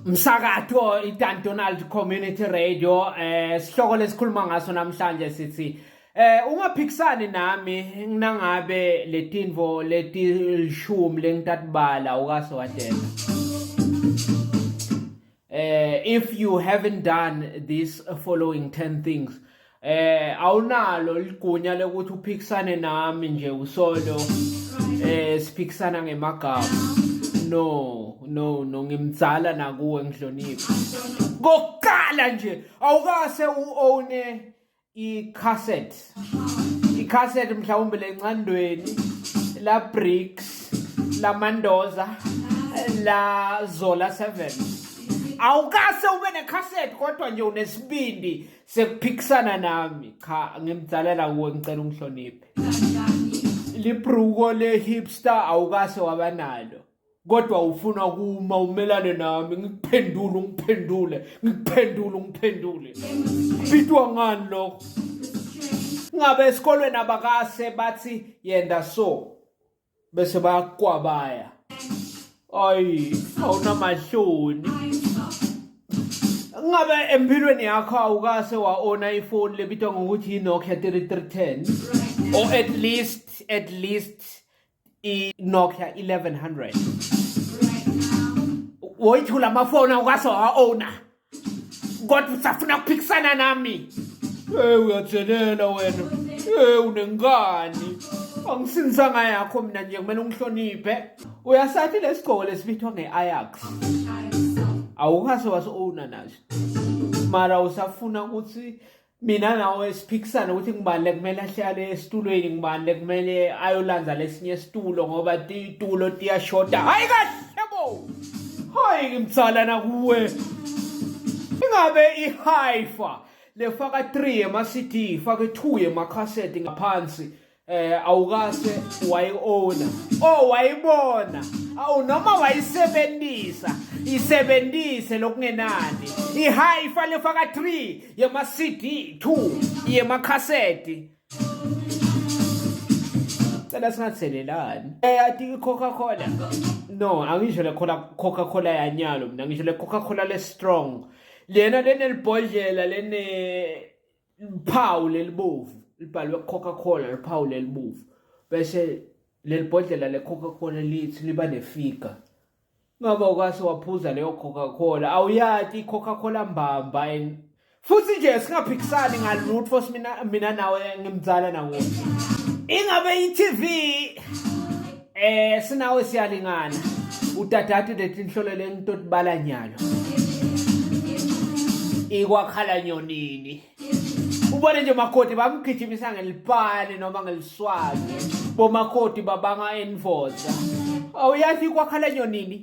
Msakato iDan Donald Community Radio eh sihloko lesikhuluma ngaso namhlanje sithi eh ungaphikisani nami nangabe letinvo letilishumi lengitatibala ukase watela eh if you haven't done this following 10 things eh awunalo ligunya lokuthi uphikisane nami nje usolo eh siphikisana ngemagama no no no ngimdzala nakuwe ngihloniphe kokuqala nje awukase uowne i-cassette i-cassette mhlawumbe lencandweni la bricks la mandoza la zola 7 awukase ube necassette kodwa nje unesibindi sekuphikisana nami cha ngimdzalela kuwe ngicela ungihloniphe libruko le-hipster awukase wabanalo kodwa ufuna kuma umelane nami ngikuphendule ungiphendule ngikuphendule ungiphendule bitwa ngani lokho ngabe esikolweni abakase bathi yenda so bese bayakukwabaya ayi awunamahloni ngabe empilweni yakho awukase wa-ona ifoni lebitwa ngokuthi yi-nokia 3310 or at least at least i-Nokia 1100 woyithula amafoni awukase wa-owner kodwa usafuna kuphikisana nami hey uyathelela wena hey unenkani angisinzanga yakho mina nje kumele ungihloniphe uyasathi lesigqoko lesibithwa nge-Ajax awukase wasi-owner naso mara usafuna ukuthi mina nawe siphikisane ukuthi ngibani lekumele ahlale esitulweni ngibani lekumele ayolanza lesinye isitulo ngoba titulo tiyashoda hayi kahle bo hayi ngimtsala nakuwe ingabe ihaifa lefaka 3 ema-cd ifake 2 yemakhaseti ngaphansi eh awukase wayiowner oh wayibona awu noma wayisebenzisa isebenzise lokungenani i-high ifale faka 3 yema CD 2 yema cassette cela singathelelani eh ati i-Coca-Cola no angisho le Coca-Cola yanyalo mina ngisho le Coca-Cola le strong lena lenelibhodlela lene liphawu lelibovu libhalwe Coca-Cola liphawu lelibovu bese lelibhodlela le-Coca-Cola lithi liba nefiga ngaba ukase waphuza leyo Coca-Cola awuyati i-Coca-Cola mbamba and futhi nje singaphikisani ngalutho mina mina nawe ngimdzala nawo ingabe i-TV eh sinawe siyalingana utadati letinhlolo lengitotibala nyalo ikwakhala nyonini ubone nje makoti bamgijimisa ngelipani noma ngeliswazi bomakoti babanga envoza awuyazi ikwakhala nyonini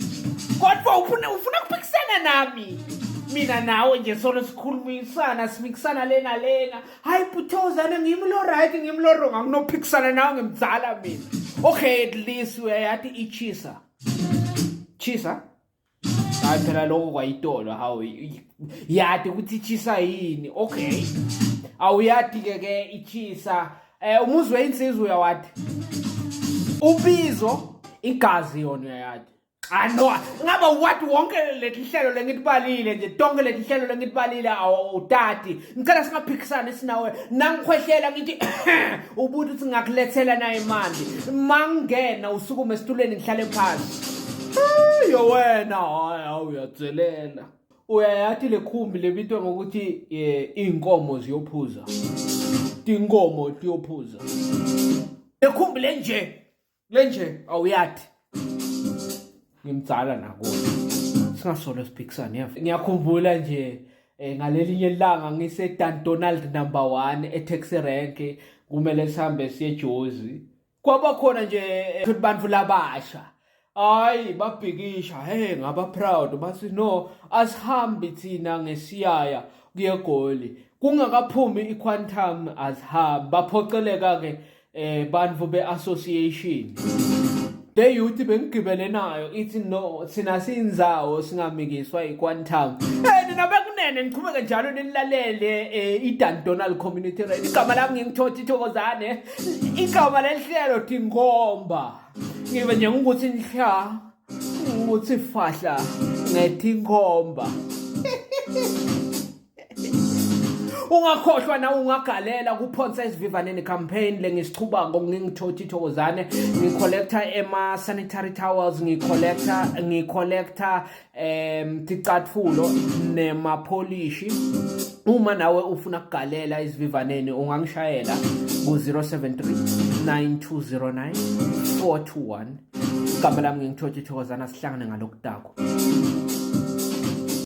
kodwa ufuna ufuna kuphikisana nami mina nawe nje solo sikhulumisana simikisana lena lena hayi bhuthozana ngimi lo right ngimi lo wrong anginophikisana nawe ngimdzala mina okay at least uyayathi ichisa chisa hayi phela lokho kwayitolo hawu yadi ukuthi ichisa yini okay awuyadi ke ke ichisa eh umuzi weinsizwa uyawadi ubizo igazi yona uyayadi ano ngaba what wonke lelihlelo lengilibalile nje tonke lelihlelo lengilibalile awutati ngicela singaphikisani sinawe nangikhwehlela ngithi ubuthi uthi ngakulethela naye manje mangena usukume esitulweni ngihlale phansi yo wena hayi hawu uyadzelela uyayathi le khumbi lebitwa ngokuthi eh, iy'nkomo ziyophuza tinkomo tiyophuza le khumbi lenje lenje awuyathi ngimdzala nako singasolo siphikisane yeva ngiyakhumbula nje eh, ngalelinye ilanga ngise Dan Donald number 1 e-taxi rank kumele sihambe siye eJozi kwaba khona nje eh, bantu labasha hayi babhikisha hey ngaba proud bathi no asihambi thina ngesiyaya kuye egoli kungakaphumi iquantum azihambi baphoceleka ke eh bantu be-association le youth bengigibele nayo ithi no thina siyinzawo singamikiswa i-quantum eh nina bekunene niqhubeke njalo nilalele eh, i-Dan Donald Community Radio igama lami ngingithothi Thokozane igama lelihlelo Dingomba ngibe nje ngukuthi nhla Ngutsi fahla ngetinkhomba. Ungakhohlwa na ungagalela kuphonsa esivivaneni campaign lengisichubako ngingithothi thokozane ngicollecta ema sanitary towels ngicollecta ngicollecta em ticatfulo nemapholishi uma nawe ufuna kugalela isivivaneni ungangishayela ku 073 9209 421 igama lami ngingithothi thokozana sihlangane ngalokutako.